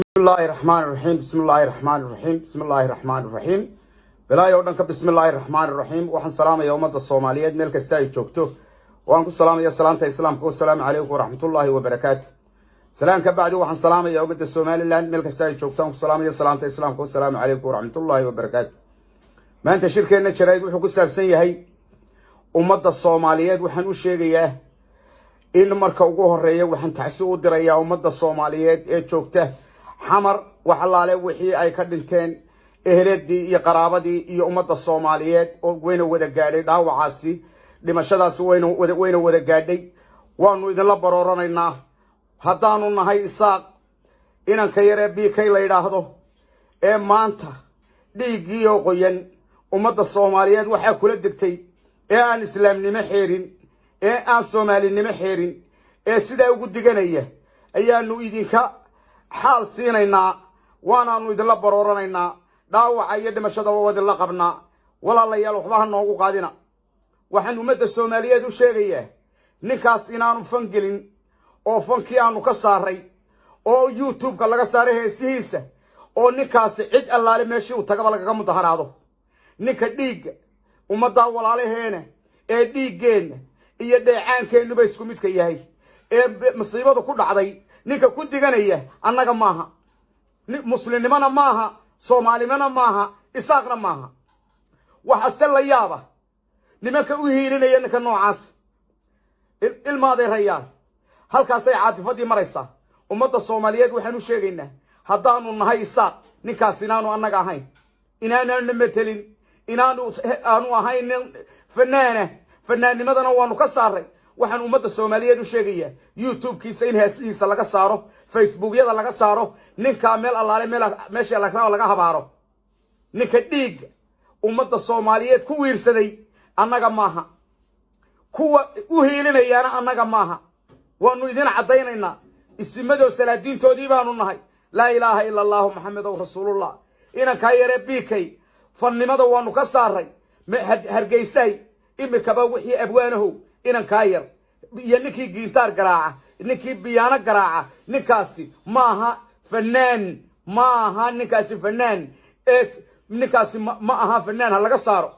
Bismillahi raxmaan raxiim, bismillahi raxmaan raxiim, bismillahi raxmaan raxiim. Bilaayo o dhan ka bismillahi raxmaan raxiim. Waxaan salaamaya ummadda Soomaaliyeed meel kasta ay joogto. Waan ku salaamaya salaamta Islaamka: wasalaamu calaykum waraxmatullaahi wabarakaatu. Salaan ka bacdi, waxaan salaamaya ummadda Somaliland meel kasta ay joogto. Aan ku salaamaya salaamta Islaamka: wasalaamu calaykum waraxmatullaahi wabarakaatu. Maanta shirkeenna jaraa'id wuxuu ku saabsan yahay ummadda Soomaaliyeed. Waxaan u sheegayaa in marka ugu horeeya waxaan tacsi u dirayaa ummadda Soomaaliyeed ee joogta Xamar, wax allaale wixii ay ka dhinteen eheladii iyo qaraabadii iyo ummadda Soomaaliyeed oo wayna wada gaadhay dhaawacaasi, dhimashadaasi wayna wada gaadhay. Waanu idinla barooranaynaa haddaanu nahay Isaaq. Inanka yaree BK la yidhaahdo ee maanta dhiiggiioo qoyan ummadda Soomaaliyeed waxaa kula degtay, ee aan islaamnimo xeerin, ee aan soomaalinimo xeerin, ee sidaa ugu diganaya, ayaanu idinka xaal siinaynaa, waanaanu idinla barooranaynaa. Dhaawaca iyo dhimashadaba waa idinla qabnaa. Walaalayaal, waxba ha noogu qaadina. Waxaan ummadda Soomaaliyeed u sheegayaa ninkaas inaanu fan gelin oo fankii aanu ka saaray oo YouTube-ka laga saaray heesihiisa, oo ninkaasi cid allaale meeshii uu tagaba lagaga mudaharaado. Ninka dhiigga ummaddaa walaalaheena ee dhiiggeenna iyo dheecaankeennuba isku midka yahay ee masiibadu ku dhacday, ninka ku diganaya annaga maaha, muslimnimona maaha, soomaalimona maaha, Isaaqna maaha. Waxaa se la yaaba nimanka u hiilinaya ninka noocaas. Ilmaadeerayaal, halkaasay caatifadii maraysaa. Ummadda Soomaaliyeed waxaan u sheegaynaa haddaanu nahay Isaaq, ninkaas inaanu annaga ahayn, inaanaana metelin, inaanu aanu ahayn nin fanaana. Fanaannimadana waanu ka saaray. Waxaan ummadda Soomaaliyeed u sheegayaa YouTube-kiisa in heesihiisa laga saaro, Facebookyada laga saaro, ninkaa meel allaale meel meesha lagraba laga habaaro. Ninka dhiigga ummadda Soomaaliyeed ku wiirsaday annaga maaha, kuwa u hiilinayaana annaga maaha. Waanu idin caddaynaynaa. Isimadoo salaadiintoodii baanu nahay. Laa ilaaha ila allahu, Maxamedow rasuulullah. Inankaa yaree BK fannimada waanu ka saaray. Hargeysahay imikaba wixii abwaanahow, inankaa yar iyo ninkii giintaar garaaca, ninkii biyaano garaaca, ninkaasi maaha fanaan, maaha ninkaasi fanaan. Ee ninkaasi ma aha fanaan, ha laga saaro.